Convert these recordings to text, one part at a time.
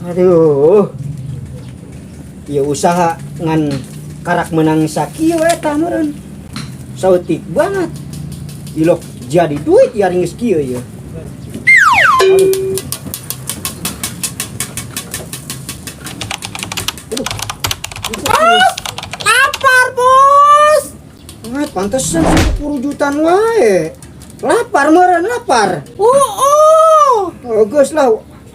Aduh. Ya usaha ngan karak menang sakieu eta meureun. Saeutik banget. Ilok jadi duit ya geus kieu ieu. Aduh. Aduh. Lapar, Bos. Eh, pantesan 10 jutaan wae. Lapar meureun lapar. Oh. Oh, geus lah.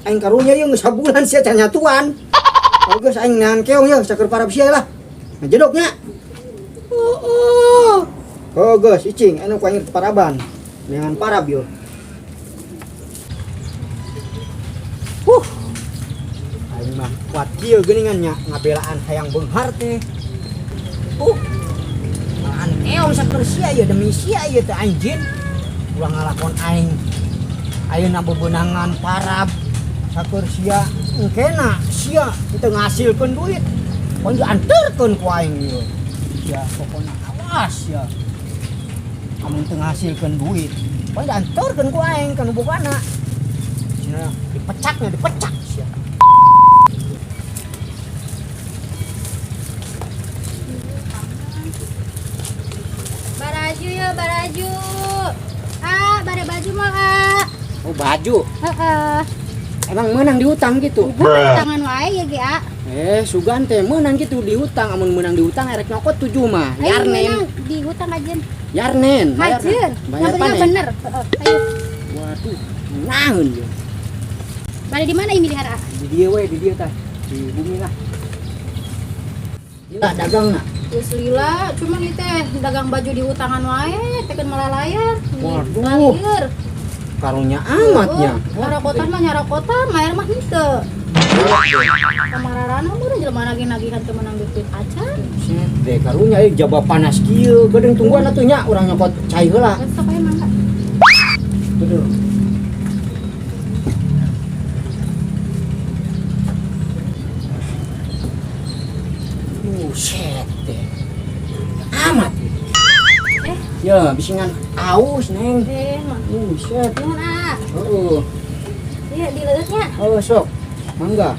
Aing karunya ieu geus sabulan sia can nyatuan. Oh, geus aing neangan keong yeuh sakur parab sia lah. Ngajedoknya. Oh. Oh, geus icing anu ku aing paraban. Neangan parab yeuh. Huh. Aing mah kuat kieu geuningan nya ngabelaan hayang beunghar teh. Malahan keong sakur sia ieu demi sia ieu teh anjing. Ulah ngalakon aing. Ayeuna bebenangan parab sakur sia engkena sia teu ngasilkeun duit. Pon dianterkeun ku aing ieu. Sia pokona awas sia. Amun teu ngasilkeun duit, pon dianterkeun ku aing ka nu bogana. Cenah dipecaknya dipecak sia. Baraju ya, baraju. Ah, bare baju mah, ah. Oh, baju. Heeh. Emang menang diutang gitu? Tangan wae ya ge, ah. Sugan teh menang gitu diutang, amun menang diutang erek nyokot 7 mah. Ayo Yarnen. menang di hutang ajen. Yarnen. Hajeun. Bayar Yang penting panen. bener. Heeh, ayo. Waduh, naon ieu? Bare di mana ini milihara? Di dieu we, di dieu tah. Di bumi lah. Gila dagangna. Geus lila, cuman ieu teh dagang baju di hutangan wae, tekeun malalayar. Waduh. Ngalieur. Karunya amatnya. Nyarokotan mah nyarokotan, mayar mah henteu. Kamararana meureun jelema nagih-nagihan teu meunang duit acan. Buset deh, karunya euy jaba panas kieu. Geudeung tungguan atuh nya urang nyokot cai heula. Geus sok aya mangga. Aduh. Buset deh. Amat. Eh. Ya, bisingan aus, Neng. Mah. Buset. Nuhun, ah. Heeh. Iya, di leuleutnya. Oh, sok. Mangga.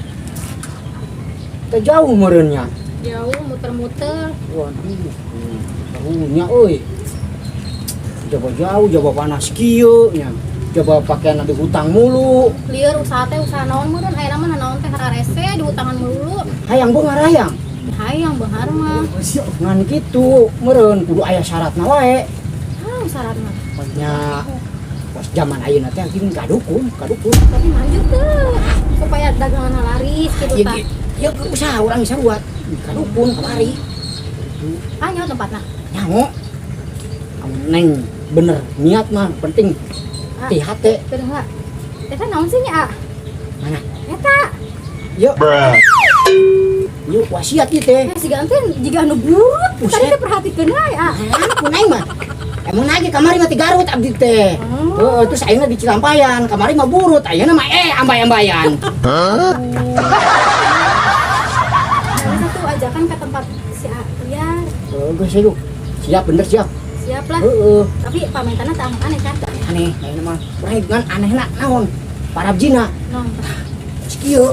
Teu jauh meureunnya. Jauh muter-muter. Waduh. Karunya euy. Jaba jauh, jaba panas kieu nya. Jaba pakaian di hutang mulu. Lieur usaha teh usaha naon meureun aya mah naon teh hararese di hutangan melulu. Hayang beunghar hayang. Hayang beunghar mah. Ngan kitu meureun kudu aya syaratna wae. Ah, syaratna. Nya pas zaman ayeuna teh gini kadukun, kadukun. Tapi manjur teu supaya dagangan laris kitu Ya, tah. ya usaha urang sarua kadukun kamari. Ah, nyaho tempatna. Nyaho. Amun neng bener niat mah penting Ah. ti hate. Teu heula. Eta naon sih nya, ah? Mana? Eta. Yuk. Yuk wasiat ieu teh. Eh, siga teh jiga anu burut. Buset. Tadi teh perhatikeun wae, ah. Nah, ku neng mah. Emang lagi kamari mah ti Garut abdi teh. Oh. Heeh, terus ayeuna di Cilampayan, kamari mah burut, ayeuna mah ambay-ambayan. Nah, satu ajakan ke tempat si Liar. Heeh, geus yuk. Siap bener siap. Siap lah. Heeh. Tapi pamitanna teh aneh kan? Aneh, ayeuna mah urang ngan anehna naon? Parabjina. Naon? Kieu.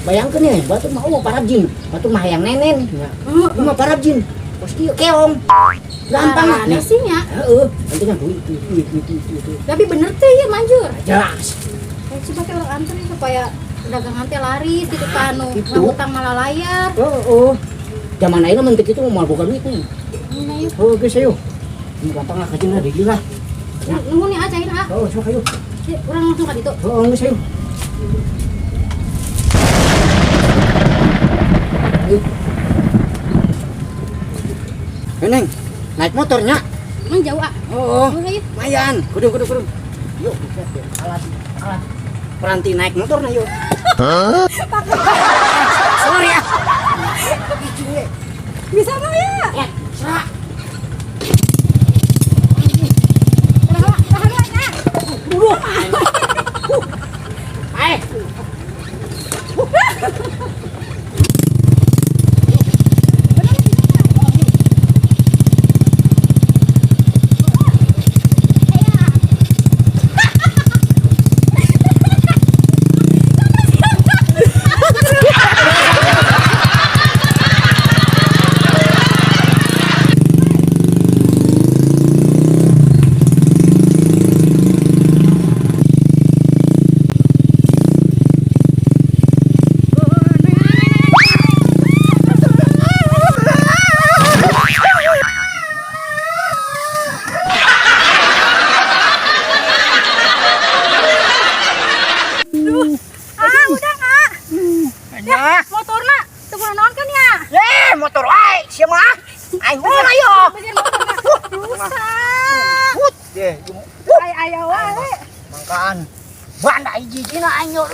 Bayangkeun ya, batur mah eueuh parabjin, batur mah hayang nenen nya. Heeh. Ieu mah parabjin. Kos kieu keong. Gampang lah. Aneh sih nya. Heeh, penting kan duit, duit, duit, duit, duit, duit. Tapi bener teh ya manjur. Jelas. Coba teh urang anter ya, supaya dagangan teh laris gitu kan nu Gitu. ngahutang malah layar. Heeh. Zaman ayeuna mah teu kitu moal boga duit nih. Nah, yuk. Oh, geus ayo. Ini gampang lah kajeun di dieu lah. Ya. Nuhun ya ajain ah. Oh, sok ayo. Yuk, urang langsung ka ditu. Heeh, geus ayo. Ayo. Ayo, Neng. Naik motornya. Emang jauh ah. Oh, Oh, ayo. lumayan. Kudu, kudu, kudu. Yuk, buset deh. Alat, alat peranti naik motor nah yuk. Hah? Sorry ya. Bisa mah ya? Eh, serak. Tahan, tahan, tahan. Duduk. Ayo. Ya, Motorna teu guna naon kan ya? Motor wae sia mah. Aing ulah yo. Bagian motorna rusak. Hut. Ye, Ay aya wae. mangkaan. Banda hiji-hijina aing yo.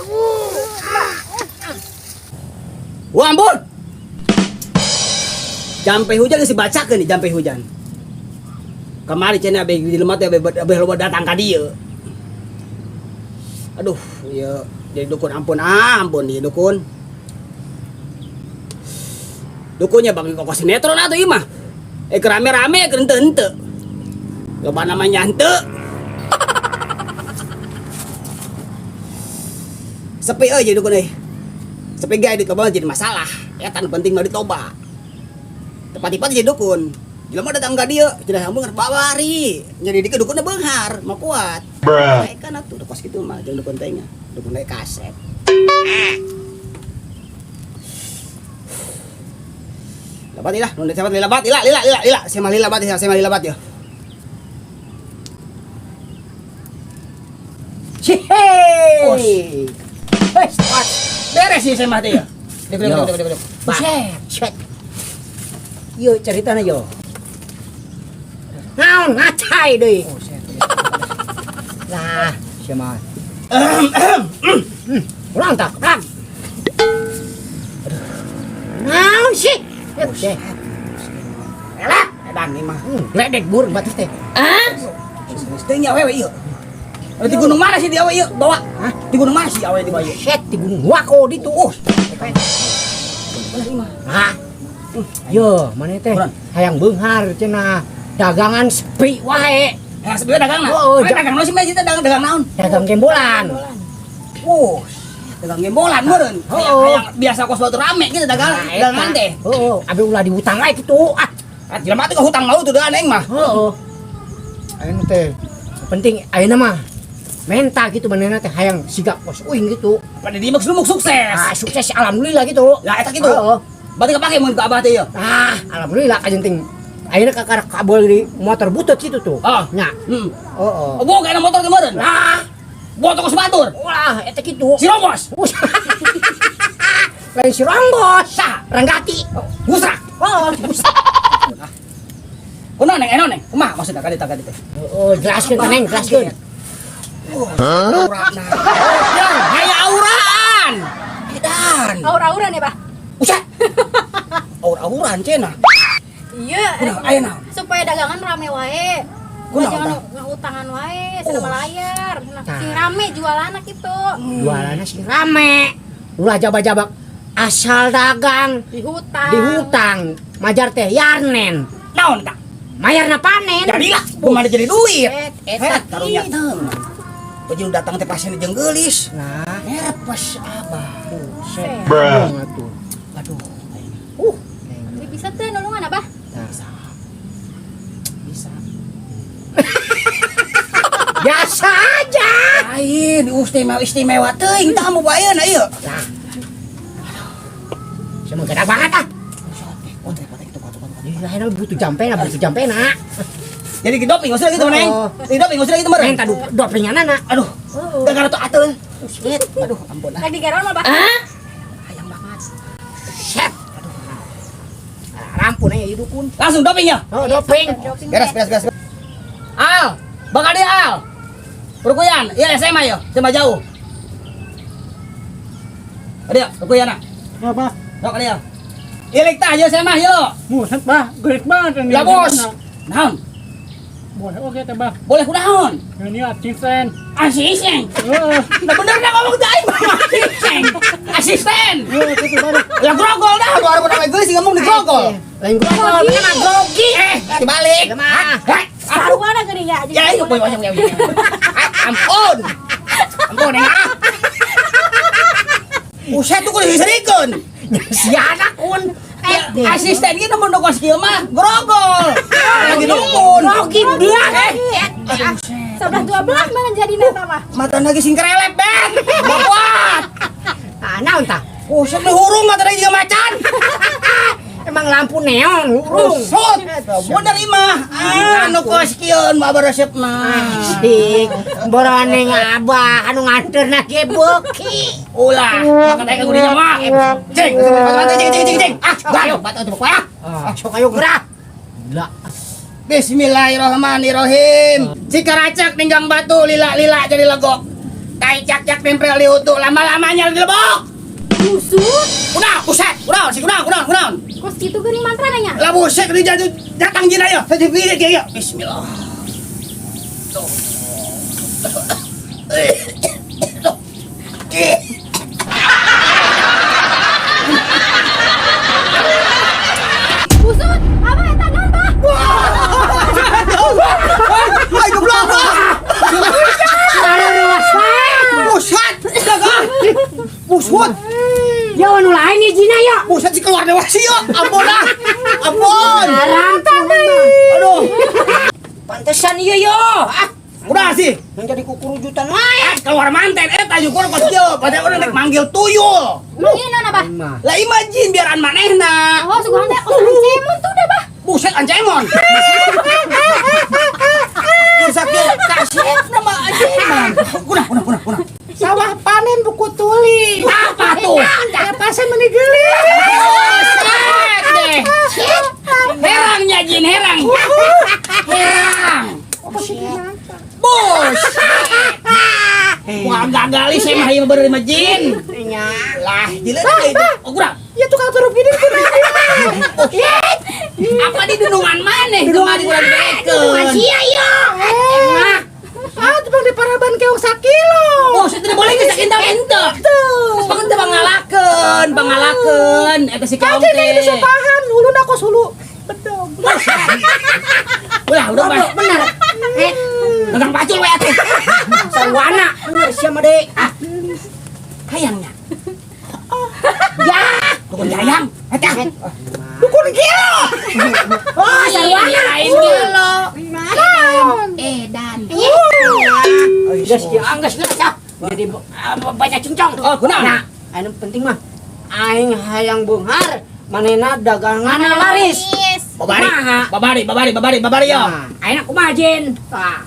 Wah, ampun. Jampe hujan geus dibacakeun nih jampe hujan. Kamari cenah abe di lemah teh abe abe loba datang ka dieu. Aduh, ieu jadi dukun ampun ah, ampun ieu dukun. Dukunnya bang kok sinetron atuh ieu mah. Eh rame-rame keur henteu-henteu. Loba namanya henteu. Sepi euy jadi dukun euy. Sepi gae ditoba jadi masalah. Eta nu penting mah ditoba. Tepat-tepat jadi dukun. Jelema datang ka dieu, cenah sambung babari. Jadi dike dukunna beunghar, mah kuat. Baik kan atuh kos kitu mah jeung dukun teh nya. Dukun teh kaset. Lebat ilah, nu siapa lebat ilah, lila lila lila, saya mah lila bat, saya mah lila bat ya. Cihei. Hei, beres sih saya mah teh ya. Dek, dek, dek, dek, dek. Buset, set. Yo ceritana yo. Naon ngacai deui. Lah, sia mah. Ulang tak, ulang. Naon sih? Buset. Elak, edan nih mah. Ledek bur batur teh. Teu nya awewe ieu. Di gunung mana sih di awe ieu bawa? Hah? Di gunung mana sih awe di bawa ieu? Set di gunung Wako ditu. Oh. Bener ieu mah. Hah? Yo, mana teh? Kurang. Hayang beunghar cenah. Dagangan sepi wae. Ya sebenarnya dagang nah. Oh, Mana dagang naon sih mah dagang dagang naon? Dagang gembolan. Oh, dagang gembolan meureun. Oh. Hayang biasa kos batu rame gitu dagang Nah, eta. dagangan teh. Heeh, abi ulah diutang wae kitu. Ah, Ah, jelema teh hutang mau tuh deun aing mah. heeh. Ayeuna teh penting ayeuna mah menta gitu manehna teh hayang siga kos uing gitu. Pada di mah sukses. Ah, sukses alhamdulillah gitu. Lah eta kitu. Heeh. Berarti kepake mun ke abah teh ieu. Ah, alhamdulillah kajenting. Ayeuna kakara kabel di motor butut gitu tuh. Ah. Nya. Heeh. Heeh. Oh, boga motor teh meureun. Lah, Bawa toko sebatur. ulah eta kitu. Si Rongos. Lain si Ronggos. Sah, Ranggati. Gusrak. Oh, Kunaon neng, enon neng. Kumaha maksudna ka dieu ka dieu teh? oh, jelaskeun ka neng, jelaskeun. Aurana. Haya auraan. Edan. Aur-auran ya, Bah? Usah. Aur-auran cenah. Iya. Kunaon aya naon? Supaya dagangan rame wae. Kunaon, Jangan tah? ngahutangan wae, cenah Oh. malayar. Nah, Tah. sing rame jualanna kitu. Jualanna sing rame. Ulah jabak-jabak asal dagang Dihutang. dihutang. Majar teh yarnen. Naon tah? Mayarna panen. Jadilah, kumaha jadi duit. Et, eta Eta karunya teu. Baju datang teh pasien jeung geulis. Nah, Nervous abah. buset. Bruh. Atuh. Aduh. Jadi bisa teh nulungan Abah? Nah. Bisa. Bisa. Biasa aja. Lain, istimewa istimewa teuing tamu bae ieu. Lah. Semua gede banget ah. Lain butuh jampena, butuh jampena. Jadi di doping maksudnya gitu, Neng. Oh. Di doping maksudnya gitu, meureun. Neng tadu dopinganana. Aduh. Gara-gara tuh ateul. Buset. Aduh, ampun ah. Lagi digaron mah, Bah? Hayang banget. Set. Aduh. Rampun aya ieu dukun. Langsung doping ya. Oh, doping. Doping Beres, teh. beres, beres. Al, bakal dia Al. Rukuyan, iya SMA yo, SMA jauh. Dia, rukuyan ah. Ya, Pak. Sok dia. Ilik tah yo SMA yo. Buset, Pak. Gelis banget ini. Ya bos. Naon? Boleh oke teh, Bah. Boleh kunaon? Ini asisten. Asisten. Heeh. Nah bener dah ngomong teh aing mah asisten. Asisten. Heeh, gitu baru. Ya grogol dah, baru nama geus ngomong di grogol. Lain grogol, mana mah grogi. Eh, dibalik. Ya mah. Hei, Baru mana geuning ya? ya itu boy boy boy. Ampun. Ampun ya. Buset tuh kudu diserikeun. Si anak kun. Ya, asisten ieu mun kos kieu mah grogol. Lagi dukun. Grogi belah. Sebelah dua belas mana jadi neta mah? Mata lagi sing kerelep, Ben. Kuat. Ah, naon tah? Buset di hurung mata lagi juga macan. Emang lampu neon hurung. Buset. Bener imah. Ah, nu kos kieu mah baresep mah. Asik. Berani ngabah anu nganterna ge beuki. Ulah, makan aing kudinya mah. Cing, cing, cing, cing, cing. Ah, ayo, batu tuh ah. Ah, sok ayo gerak. Gila. Bismillahirrahmanirrahim. Cikaracak ninggang batu lila-lila jadi legok. Tai cak-cak nempel di utuh lama-lamanya dilebok. Busut. Udah, buset, udah, si kunaon, kunaon, kunaon. Kos kitu geuning mantra nya. Lah buset ini jadi datang jin ayo. Saya pilih dia, ya. Bismillah. Tuh. Tuh. Busut. Abah eta naon, Bah? Ay, goblok. Buset, gagah. Busut. Ya anu lain ieu jina ya. Buset si keluar dewa sih ya. Ampun ah. Ampun. Haram. Aduh. Pantesan ieu yo. Ah, Udah sih. yang jadi kukurujutan wae. Eh, keluar manten eta jukur kos kieu. Padahal urang rek manggil tuyul. Manggil naon, Abah? Mah. Lah imagine biaran manehna. Oh, suguhan teh kos ancemon tuh dah, Bah. Buset ancemon. Buset kieu kasep nama ancemon. Kunah kunah kunah kunah. Sawah panen buku tuli. Apa tuh? Ya pasar meni geulis. Buset deh. Herangnya jin herang. Herang. Buset. Wah gagal saya mah ieu bener mah jin. Nya. Lah, jilid deui. Oh, kurang. Ya tukang turup gini kurang. Apa di dunungan maneh? Kemari urang bekeun. Sia yo. Nah, Ah, tebang di paraban keong sakilo. oh, saya tidak boleh geus sakintal ente. Terus bangun teh pangalakeun, pangalakeun eta si keong Kaji kayak teh. disumpahan, huluna kos hulu. Bedog. Ulah, udah mah. Bener. Eh, Dagang pacul we atuh. sarwana bener sia mah deui. Ah, Hayangnya. ya. Dukun jayang. Eta. Dukun gila. Oh, sarwana. Lain gelo. Edan. Geus ieu anggeus geus ah. Jadi banyak cincong. Oh, kunaon? Nah, anu penting mah aing hayang beunghar manehna dagangan laris. Babari. Kumaha? Babari, babari, babari, babari yo. Nah, ayeuna kumaha jin? Tah.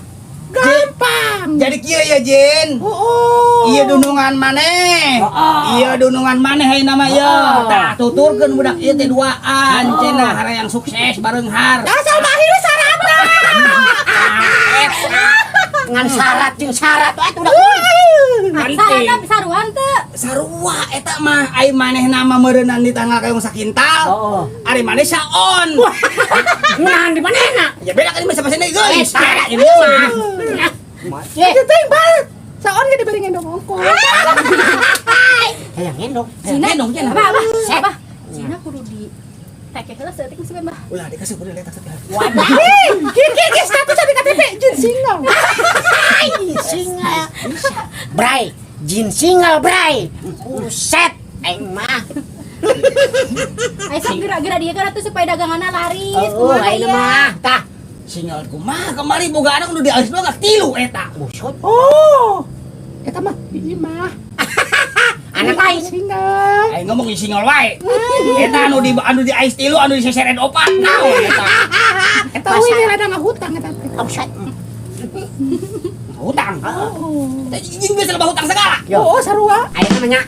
Gampang. Jadi kieu ya, Jin. Oh. Iya dunungan maneh. Oh. Iya dunungan maneh ayeuna mah ieu. Oh. Tah tuturkeun budak ieu teh duaan Oh. cenah harayang sukses bareunghar. Asal mahir syaratna. Ngan syarat jeung syarat atuh udah. Penting. Sarana saruan teu. Sarua eta mah ai manehna mah meureunnan di tanggal kayong sakintal. Oh. Ari maneh saon. Ngeunaan di manehna? Ya beda kan mah sama sini geulis. Eta ini mah. Eh, Itu teh bal. Saon ge diberi ngendong ongkos. hayang ngendong. Cina Ngendong, cenah. Abah, abah. Set. Abah. Cina kudu di tekek heula saeutik geus Bah. Ulah dikasih kudu letak setelah. Wadah. Gini gini status di KTP jin single. Single. Bray, jin single bray. Buset, aing mah. Ayo sok gerak-gerak dia kan atuh supaya daganganna laris. Oh, Kumaha aing ieu? mah. Tah, Singal kumaha kemari boga anak udah dialis doang tilu eta. busut. Oh. Eta mah di imah. Anak lain. Single. Aing ngomong di singal wae. Eta anu di ais tilu anu di seseren opat. Naon eta? Eta we ini rada ngahutang eta teh. Buset. Hutang. Teh jeung geus loba hutang segala. Yo. Oh, sarua. Aing mah nya.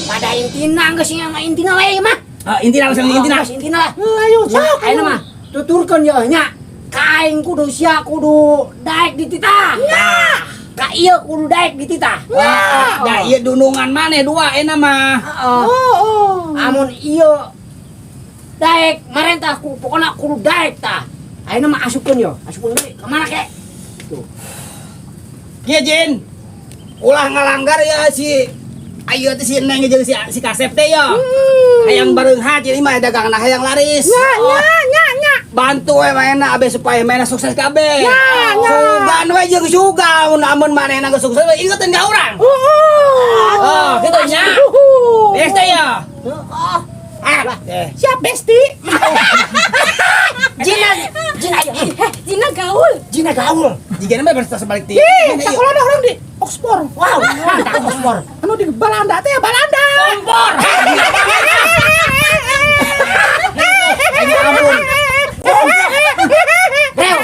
Pada intina geus nya intina we mah. Ah, intina langsung intina. Geus intina lah. Ayo sok. Aing mah tuturkeun ye nya. Ka aing kudu sia kudu daek di titah. Ka ieu kudu daek di titah. Wah, da ieu dunungan maneh dua enak mah. Heeh. Oh, oh. Amun ieu daek marentah ku pokona kudu daek tah. Ayeuna mah asupkeun yo, asupkeun deui ka mana kek? Tuh. Kieu Jin. Ulah ngalanggar ya si ayo teh si Neng jeung si Kasep teh ya. Hayang bareunghat jadi mah dagangna hayang laris. Nya nya nya nya. Bantu we manehna abe supaya manehna sukses kabeh. Nya, nya. Sugan we jeung sugan amun manehna geus sukses we ingetin ka urang. Oh. Oh, kitu nya. Beres teh ya. Heeh. Ah, eh. Siap besti. Jina, jina ayo. Eh, Cina gaul. Jina gaul. Jigana mah berarti sebalik ti. Ih, sekolah ada orang di Oxford. Wow, mantap Oxford. Anu di Balanda teh ya Balanda. Kompor. Ayo ampun. Reo.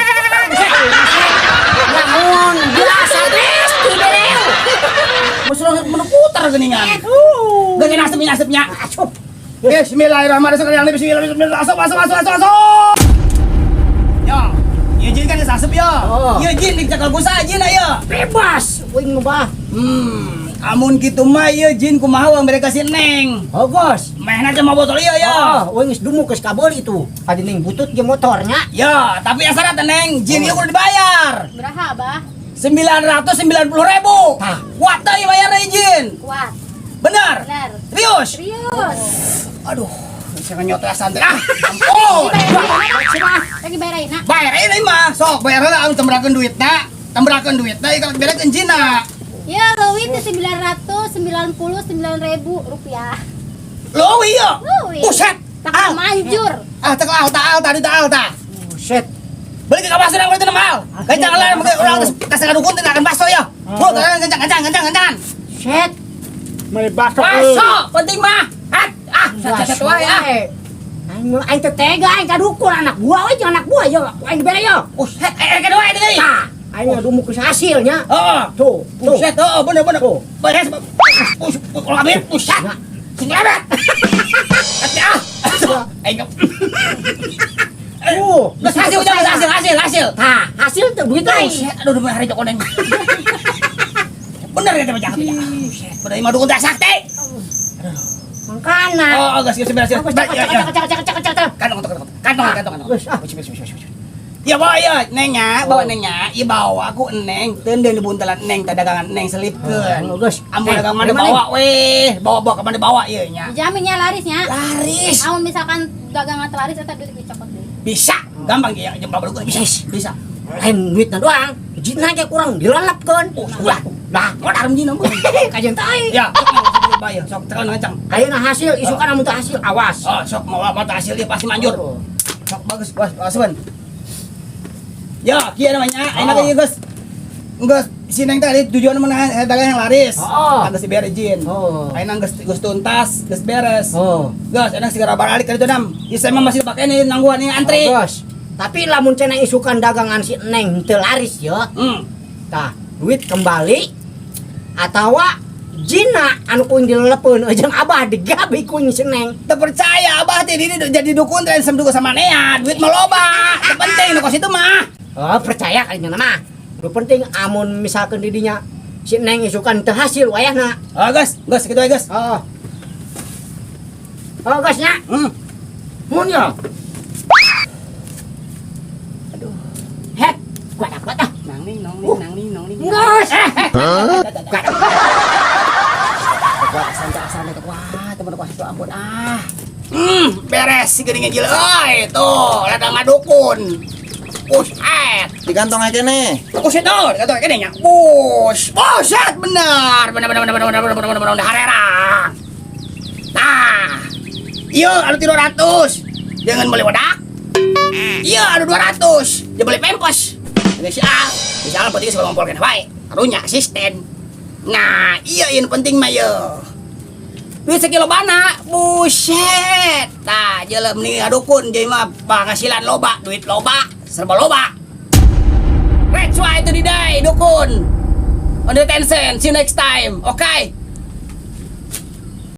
Namun biasa teh. geuningan. Geuning asup asupnya. Asup. Bismillahirrahmanirrahim. Sekali yang bismillahirrahmanirrahim. Asup, asup, asup, asup, asup. Yo, ieu jin kan geus asup yo. Oh. Ieu jin dicekal ku saha jin aya. Bebas uing mah, Bah. Amun kitu mah ieu jin kumaha urang bere ka si Neng. Oh, gos. Mehna teh mau botol ieu ya. Oh, uing geus dumuk geus kabeuli itu. Tadi ning butut ge motornya. Ya, tapi syarat Neng, jin ieu kudu dibayar. Beraha, Bah? 990 ribu. Tah. Kuat teh bayar jin. Kuat. Benar. Benar. Serius. Serius. Aduh, saya nyot santai. Ah, ampun. Lagi bayar ayeuna. Bayar ini mah, sok bayar heula anu tembrakeun duitna, tembrakeun duitna ieu kalau berekeun jinna. Ya, leuwih teh 999.000 rupiah. Leuwih ya. Leuwih. Buset. Tak Ah, manjur. ah teh al ta al tadi ta al ta. Buset. Beli ke kapal sedang itu mahal. Kencang lah, mungkin orang tes tes dukun tidak akan bakso ya. Bu, kencang kencang kencang kencang. Set. Beli bakso. Bakso, penting mah. Ah, ah, satu satu wae ah. Aing aing teh tega aing ka dukun anak gua we jeung anak gua yo. Aing dibere yo. Buset, kedua ini deui. Tah, aing ngadumuk geus hasilnya. Heeh. Tuh, tuh. Buset, heeh, bener bener. Tuh. Beres. Bus, kalau abis, buset. Sing lebet. Ati ah. Aing. Geus hasil, udah hasil, hasil, hasil. Tah, hasil tuh duit aing. Buset, aduh udah hari koneng. Bener ya teman jangan ya. Buset, bener mah dukun teh sakti. Mangkana. Oh, geus geus beres. Cek, cek, cek, cek, cek, cek, cek, cek. Kantong, kantong, kantong, kantong, kantong. Geus, ah. Bus, bus, bus, bus. Ya bawa ya, nengnya, bawa nengnya, iya bawa aku neng, tenden di buntelan neng, dagangan neng selipkeun. Oh, geus. Amun Eh, dagang mana mana, bawa weh, bawa bawa ke mana bawa ieu nya. Dijaminnya larisnya. Laris. Amun misalkan dagangan laris eta duit dicopot deui. Bisa, gampang ya, jempol dukun bisa, bisa. Lain duitna doang. Jinna ge kurang dilelepkeun. Oh, ulah. Lah, Modar jin ampun. Kajian tai. Ya, sok mau bayar, sok tekan kencang. Ayeuna hasil isukan amun teu hasil awas. Oh, sok mau mau hasil dia pasti manjur. Oh. Sok bagus, bos, asupan. Ya, kieu namanya, enak Oh. ieu geus. Geus si Neng tadi tujuan mana dagang yang laris. Oh. Geus dibere jin. Oh. Ayeuna geus geus tuntas, geus beres. Oh. Geus, enak segera balik ka ditu nam. Ieu saya mah masih pakai nih nangguan nih antri. Oh, Bos. Tapi lamun cenah isukan dagangan si Neng teu laris ya. Tah, duit kembali atawa jina anu kuing dilelepeun jeung abah digabi kuing si Neng. Teu percaya abah teh diri jadi dukun teh sem dukun sama nea, duit mah loba. Teu penting nu kos itu mah. Oh, percaya kali nya mah. Nu penting amun misalkan didinya si Neng isukan teu hasil wayahna. Oh, geus, geus kitu we geus. Oh. Oh, geus nya. Mun ya. Aduh. Het, kuat ah, kuat ah. Nang ning nong ning nang ning nong ning. Geus. Kuat. Kuat santai santai kuat, teman kuat itu ampun ah. Beres si geuning gila euy tuh, ladang ngadukun. Buset. Di kantong aja nih. Buset tuh, di kantong kene nya. Bus, buset bener, bener bener bener bener bener bener bener bener harerang. Tah. Iya, anu 300. Jangan beli wadak. Iya, anu 200. Dia beli pempes. Ini si Al, si Al penting sebelum ngompol kena bae. Karunya asisten. Nah, iya yang penting mah ye. Duit sekilo bana, buset. Tah, jelem nih ngadukun jadi mah penghasilan loba, duit loba, serba loba. Let's try to die, dukun. On the 10 cent, see you next time. Okay.